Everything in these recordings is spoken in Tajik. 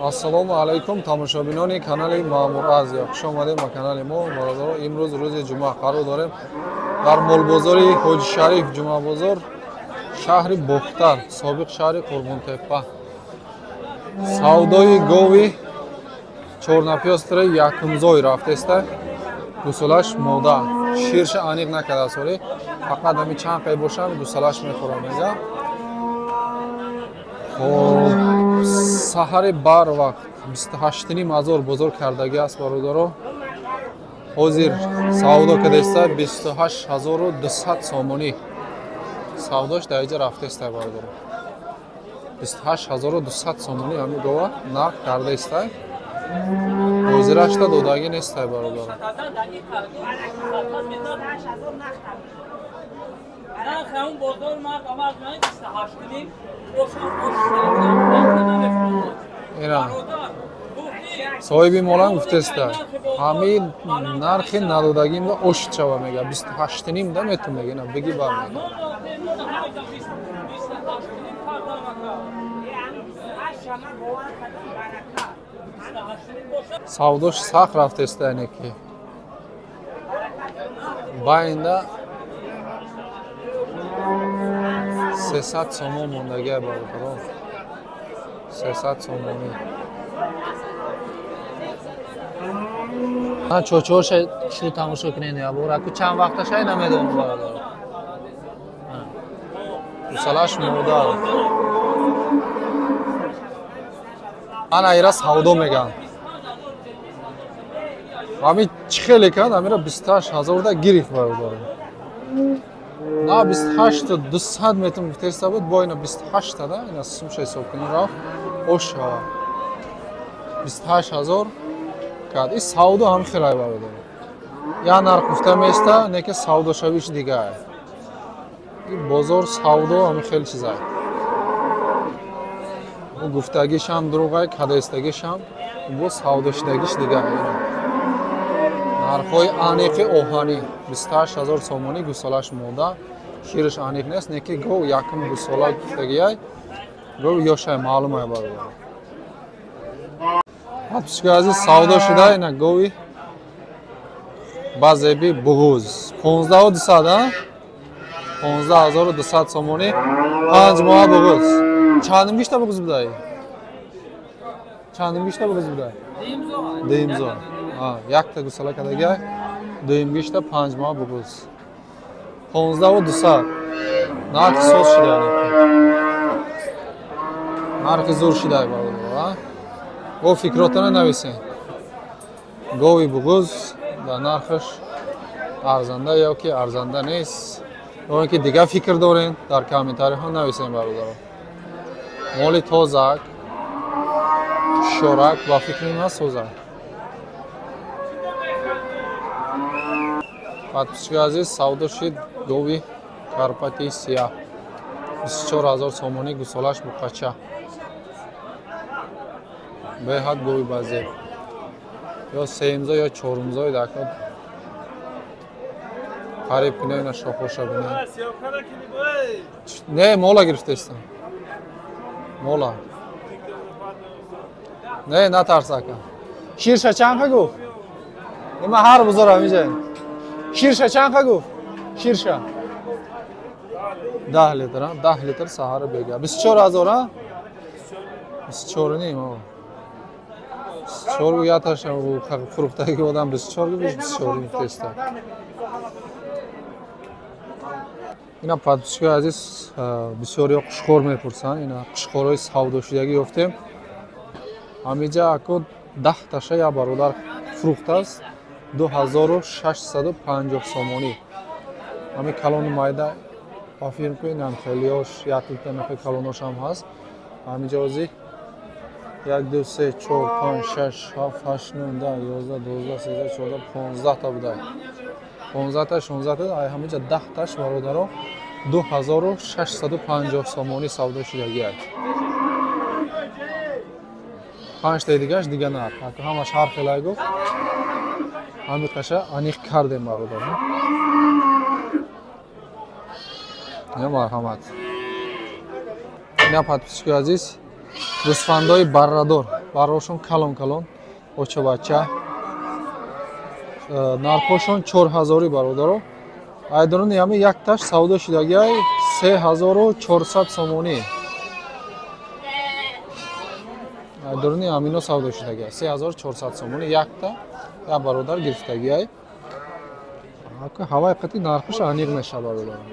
Ассалому алайкум тамошобинони канали Маъмур Азия. Хуш омадем ба канали мо. Бародаро, имрӯз рӯзи ҷумъа қарор дорем дар молбозори Ҳоҷи Шариф, ҷумъабозор, шаҳри Бохтар, собиқ шаҳри Қурғонтеппа. Савдои гови чорнапёстра якумзой рафтеста. Гусолаш мода. Ширша аниқ накардааст ҳоле. Фақат ҳами чанд қай бошам гусолаш мехӯрам мега. Хоб, саҳари барвақт 28 ҳазор бозор кардагӣ аст бародаро. Ҳозир савдо кардааста 28200 сомонӣ. Савдош дар инҷа рафтааста бародаро. 28200 сомонӣ ҳамин гова нарх кардааста. Ҳозирашта додагӣ нестай бародаро. Ина соҳиби молам гуфтеста ҳамин нархи надодагимда ошт шава мега 28 да метун мега ина биги бар мега. Савдош сахт рафтеста ине ки байнда 300 сомон мондагия бародаро. 300 сомонӣ. Ман чочоша шу тамошо кунед ябор. Аку чанд вақташай намедонам бародаро. Гусалаш мода. Ана ира савдо меган. Ҳамин чӣ хеле кард, ҳамира 28000 да гирифт бародаро. На 28200 метр гуфтеста буд, бо ина 28 та да, ина сумша ҳисоб кунем рафт, ош шава. 28000 кард. И савдо ҳам хелай бародаро. Я нарх гуфта места, не ки савдошавиш дигар. И бозор савдо ҳам хеле чизай. Ӯ гуфтагишам дурӯғай, кадаистагишам бо савдошидагиш дигар. Нархҳои аниқи оҳанӣ 28000 сомонӣ гусолаш мода. Шириш аниқ нест, не ки гов якум гусола гуфтагиай, гов ёшай маълумай бародаро. Подписчикои азиз, савдо шуда ина гови базеби буғуз 15200, а? 15200 сомонӣ, 5 моҳа буғуз. Чандим гишта буғуз будай? Чандим гишта буғуз будай? Дуюмзо. Якта гусола кардагиай, дуюм гишта 5 моҳа буғуз. 15200. Нархи соз шуда. Нархи зур шуда бародаро, а? Бо фикротона нависен. Гови буғуз дар нархаш арзанда ё ки арзанда нест. Ё ки дигар фикр дорен, дар комментариҳо нависен бародаро. Моли тозак, шорак ба фикри ман созак. Подписчикои азиз, савдо шид гови Карпати сияҳ 24000 сомонӣ, гусолаш буқача. Беҳад гови базеб. Ё сеюмзо ё чорумзои дака қариб кунем, ина шохоша бинем. Не, мола гирифтестам. Мола. Не, натарс ака. Ширша чанд ха гуфт? Ма ҳар бузор ҳамиҷа. Ширша чанд ха гуфт? Ширша 10 литр, 10 литр саҳара бега. 24000, а? 24 ним. 24 яташа фурӯхтаги одам 24 гуфт, 24 гуфтеста. Ина подписчикои азиз, бисёриҳо қушқор мепурсанд. Ина қушқорҳои савдошудагӣ ёфтем. Ҳамиҷа аку 10 таша як бародар фурӯхтааст 2650 сомонӣ. Ҳамин калони майда ба фирм ку инам хелиёш як литр нахи калоношам ҳаст. Ҳамиҷа ози 1 2 3 4 5 6 7 8 9 10 11 12 13 14 15 та буда. 15 та 16 та, ай ҳамиҷа 10 таш бародаро 2650 сомонӣ савдо шудагиай. 5 таи дигаш дига нарх. Ҳамаш ҳар хелай гуфт. Ҳамин қаша аниқ кардем бародаро. Я марҳамат. Ина подписчикои азиз, гӯсфандои баррадор Барошон калон калон оча бача. Нархошон 4000 бародаро. Айдарони ҳами якташ савдо шудагиай 3400 сомонӣ. Айдарони ҳамино савдо шудагиай 3400 сомонӣ якта як бародар гирифтагиай. Ҳавай қати нархаш аниқ мешавад бародаро.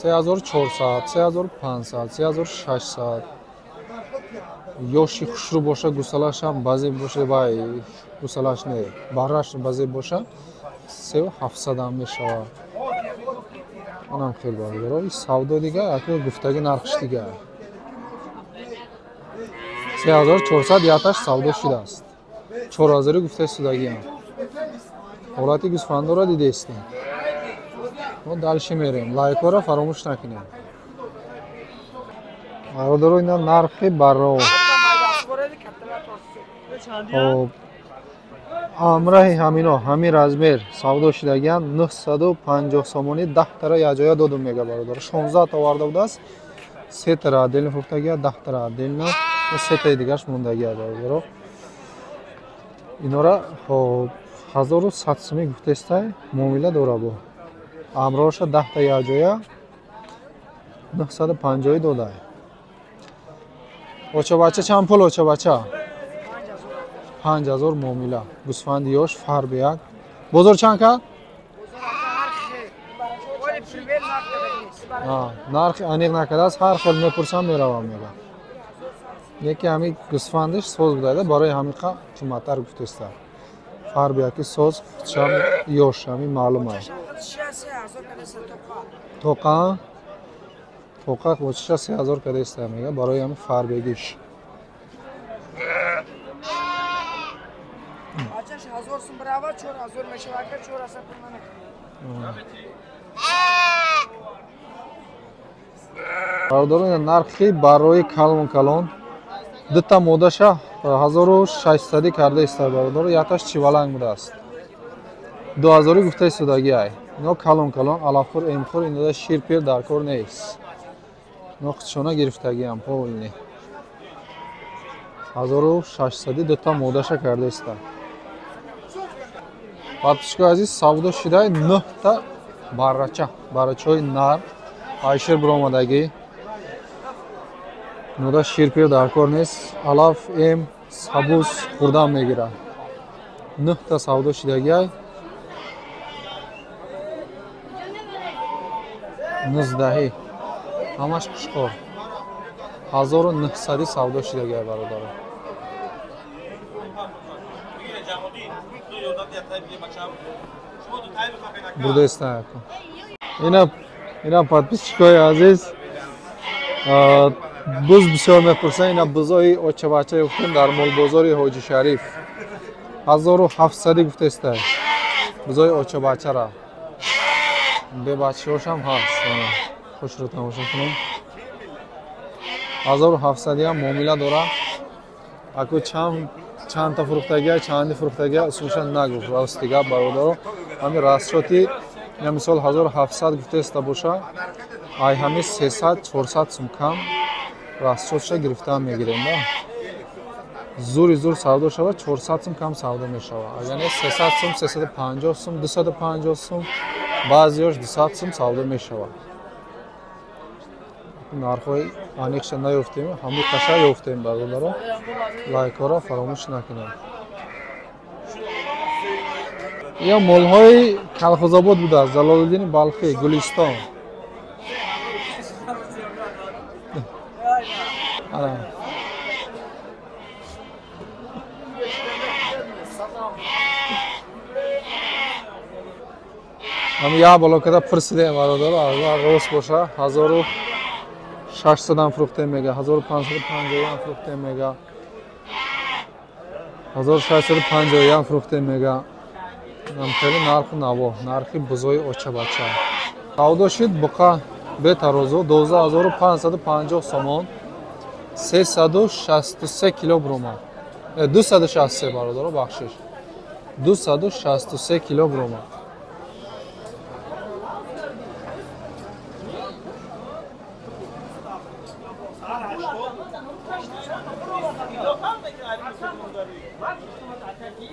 3400, 3500, 3600. Ёши хушрӯ боша, гусалашам баъзе боша, вай гусалаш не, бараш баъзе боша 3700 ам мешавад. Онам хел бародаро. Ин савдо дига, аку гуфтаги нархш дига. 3400 яташ савдо шудааст. 4000 гуфтаи судагиам. Ҳолати гӯсфандоро дидаистем. Мо дальше мерем. Лайкҳоро фаромӯш накунем. Бародаро, ина нархи баро. Хоб, амраҳи ҳамино, ҳамин размер савдо шудагиам 950 сомонӣ 10 тара якҷоя додум мега бародаро. 16 та оварда будааст, 3 тара отдельно фурӯхтагия, 10 тара отдельно, 3 таи дигараш мондагия бародаро. Инора хоб 1100 сомонӣ гуфтаистай, муомила дора бо. Амроша 10 та якҷоя 950 додай. Оча бача чанд пул оча бача? 5000 муомила. Гӯсфанди ёш фарби як. Бозор чанд кард? Нархи аниқ накардааст, ҳар хел мепурсам меравам мега. Яке ҳамин гӯсфандиш соз будада, барои ҳамин қиматтар гуфтеста. Фарби яки соз, чам ёш, ҳамин маълум аст. Тоқа? Тоқа бочиша 3000 кадаиста мега, барои ҳамин фарбегиш. Бародарон, нархи барои калон калон дута модаша 1600 карда иста бародаро, якташ чиваланг будааст. 2000 гуфта истодагиай. Ино калон калон алафхӯр, эмхӯр, инода ширпир дар кор нест. Ино худшона гирифтагиам полни. 1600 дута модаша карда иста. Подписчикои азиз, савдо шудай 9 та баррача, баррачаҳои нар, айшир биромадагӣ. Инода ширпир дар кор нест, алаф, эм, сабуз хӯрдан мегирад. 9 та савдо шудагиай. 19 ҳамаш қушқор. 1900 савдо шудагиай бародаро. Бурдаиста. Ина подписчикои азиз, буз бисёр мепурсанд. Ина бузои очабача ёфтем дар молбозори Ҳоҷи Шариф. 1700 гуфтаиста. Бузои очабачара. Бебачаҳошам ҳаст. Хушро тамошо кунем. 1700 ҳам муомила дора. Аку чандта фурӯхтагия, чанди фурӯхтагия усулша нагуфт. Рости гап бародаро, ҳамин расчоти я мисол 1700 гуфтаиста боша, ай ҳамин 300-400 сум кам расчотша гирифтан мегирем. Зури зур савдо шава, 400 сум кам савдо мешава. Агар не 300 сум, 350 сум, 250 сум, баъзеёш 200 сум савдо мешава. Нархҳои аниқша наёфтем, ҳамин қаша ёфтем бародаро. Лайкҳоро фаромӯш накунед. Ё молҳои Калхозобод будааст, Залолиддини Балхӣ, Гулистон. Ҳамин як боло када пурсидем бародаро, агар рост боша 1600 ам фурӯхтем мега, 1550 ам фурӯхтем мега, 1650 ам фурӯхтем мега. Хеле нарху наво, нархи бузои очабача. Савдо шуд буқа бетарозу 12550 сомон, 363 кило бромад. 263 бародаро, бахшиш. 263 кило бромад.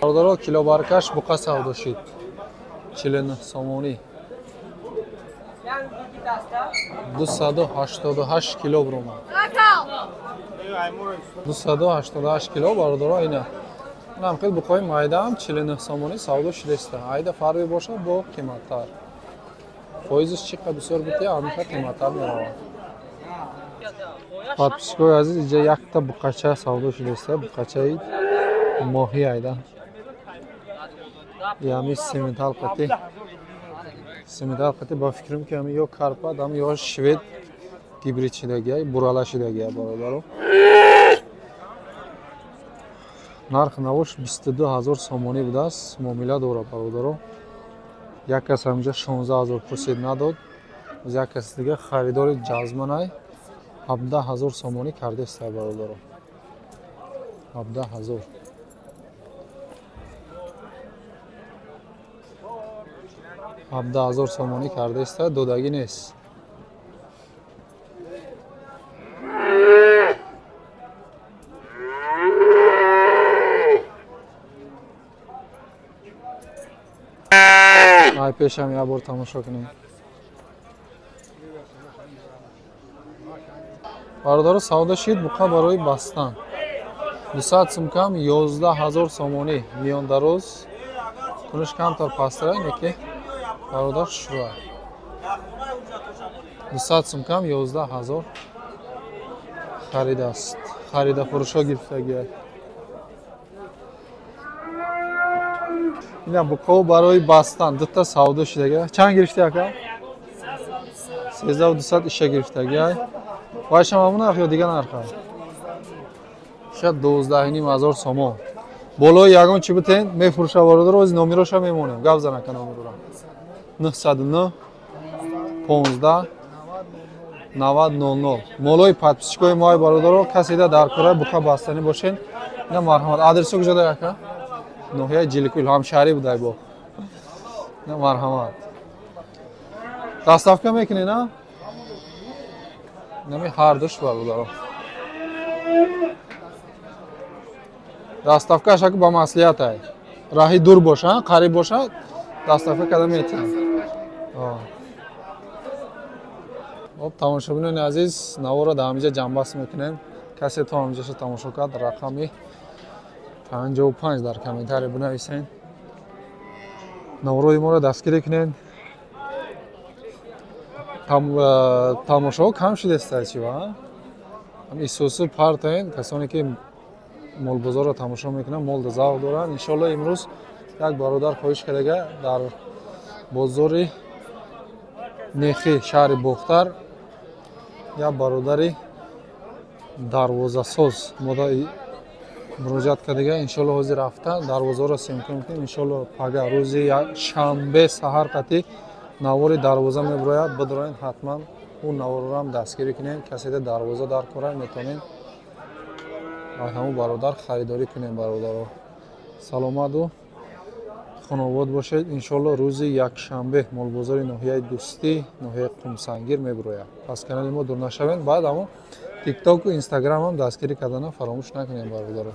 Бародаро, килобаркаш буқа савдо шид. 49 сомонӣ. 288 кило бромад. 288 кило бародаро ина. Инам хел буқои майдаам 49 сомонӣ савдо шудеста. Айда фарқи бошад бо қиматтар. Фоизиш чӣ қадр бисёр бутия, ҳаминқадр қиматтар меравад. Подписчикои азиз, инҷа якта буқача савдо шудеста, буқачаи моҳӣ айда. Ями сементал қати. Сементал қати ба фикрам ки ҳами ё карпат, ҳам ё швед гибрид шидагия, бурала шидагия бародаро. Нарх навош 22 000 сомонӣ будааст, муомила дорад бародаро. Як кас ҳаминҷа 16 000 пурсид надод. Як кас дига харидори ҷазманай 17 000 сомонӣ кардеста бародаро. 17 000. 17 000 сомонӣ кардеста, додагӣ нест. Ай пешам як бор тамошо кунем. Бародаро, савдо шид буқа барои бастан. 200 сум кам 11 000 сомонӣ миёндароз. Куниш камтар пасттара, неки бародар шура. 200 сум кам 11 000 харидааст. Харида фурӯшо гирифтагия. Ина буқо барои бастан дута савдо шудага. Чанд гирифти ака? 13200 иша гирифтагия. Вайшам ҳамон нарх ё дигар нарха? Шояд 12500 сомон. Болои ягон чӣ битен мефурӯша бародаро, ози номероша мемонем. Гап зан ака номерора. 909 15 90 00. Молои подписчикои мои бародаро, касе дар кора буқа бастанӣ бошен, ина марҳамат. Адресо куҷо дорад ака? Ноҳияи Ҷиликӯл, ҳамшаҳрӣ будай бо. Ина марҳамат. Доставка мекунӣ, на? Нами ҳар душ бародаро. Доставкаш аку ба маслиҳат ай. Раҳи дур боша, қариб боша, доставка карда метиҳам. Хоб, тамошобинони азиз, наворо дар ҳаминҷа ҷамъбаст мекунем. Касе то ҳаминҷаша тамошо кард, рақами 55 дар комментария бинависен. Наворои моро дастгирӣ кунед. Тамошоҳо кам шудеста чи ва? Исусу партоен, касоне ки молбозорро тамошо мекунанд, молда завқ доранд. Иншоалло имрӯз як бародар хоҳиш кардага дар бозори Нехи шаҳри Бохтар як бародари дарвозасоз мода муроҷиат кардага. Иншоалло ҳозир рафта дарвозаро съёмка мекунем. Иншоалло пага рӯзи шанбе саҳар қатӣ навори дарвоза мебирояд. Бидроен ҳатман он наворро ҳам дастгирӣ кунем. Касе дарвоза дар кора метавонем аз ҳамон бародар харидорӣ кунем. Бародаро, саломату хонобод бошед. Иншоалло рӯзи якшанбе молбозори ноҳияи Дӯстӣ, ноҳияи Қумсангир мебирояд. Пас канали мо дур нашавед. Баъд ҳамон тиктоку инстаграм ҳам дастгирӣ кардана фаромӯш накунем бародаро.